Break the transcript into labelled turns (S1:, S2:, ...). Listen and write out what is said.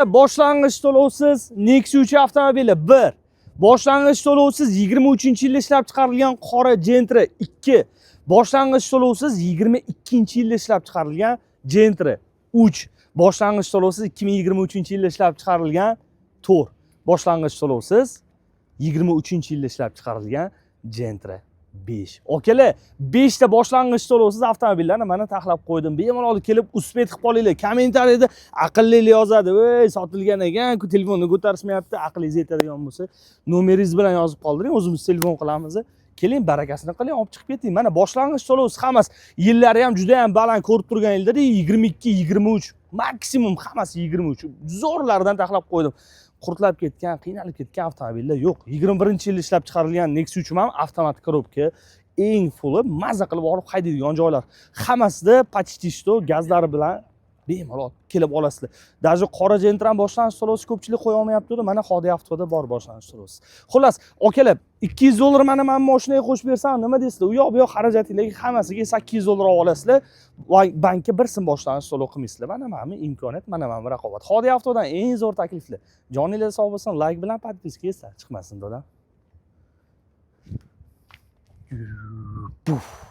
S1: Boshlang'ich to'lovsiz Nexia 3 avtomobili 1. Boshlang'ich to'lovsiz 23-yilda ishlab chiqarilgan qora Gentra 2. Boshlang'ich to'lovsiz 22-yilda ishlab chiqarilgan Gentra 3. Boshlang'ich to'lovsiz 2023-yilda ishlab chiqarilgan 4. Boshlang'ich to'lovsiz 23-yilda ishlab chiqarilgan Gentra 5. Akalar, 5 ta boshlang'ich to'lovsiz avtomobillarni mana taxlab qo'ydim. Bemalol kelib успеть qilib qolinglar. Kommentariyada aqllilar yozadi. "Ey, sotilgan ekan, ku telefonni ko'tarishmayapti." Aqlingiz yetadigan bo'lsa, nomeringiz bilan yozib qoldiring, o'zimiz telefon qilamiz. Keling, barakasini qiling, olib chiqib keting. Mana boshlang'ich to'lovsiz hammasi. Yillari ham juda ham baland, ko'rib turganinglarda 22, 23, maksimum hammasi 23. Zo'rlardan taxlab qo'ydim. Qurtlab ketgan, qiynalib ketgan avtomobillar yo'q. 21-yil ishlab chiqarilgan Nexia 3 ham avtomat korobka, eng fulli, maza qilib olib haydaydigan joylar. Hammasida почти что gazlari bilan bemalol kelib olasizlar. Даже qora Gentra ham boshlang'ich to'lovsiz ko'pchilik qo'ya olmayapti. Mana Hodi Avtoda bor boshlang'ich to'lovsiz. Xullas, akalar, 200 dollar mana mashinaga qo'shib bersam, nima deysizlar? U yoq bu yoq xarajatinglarga hammasiga 800 dollar olib olasizlar. Va bankka bir so'm boshlang'ich to'lov qilmaysizlar. Mana bu imkoniyat, mana bu raqobat. Hodi Avtodan eng zo'r takliflar. Joninglar sog' bo'lsin, layk bilan подписка esdan chiqmasin, dodam. Puf.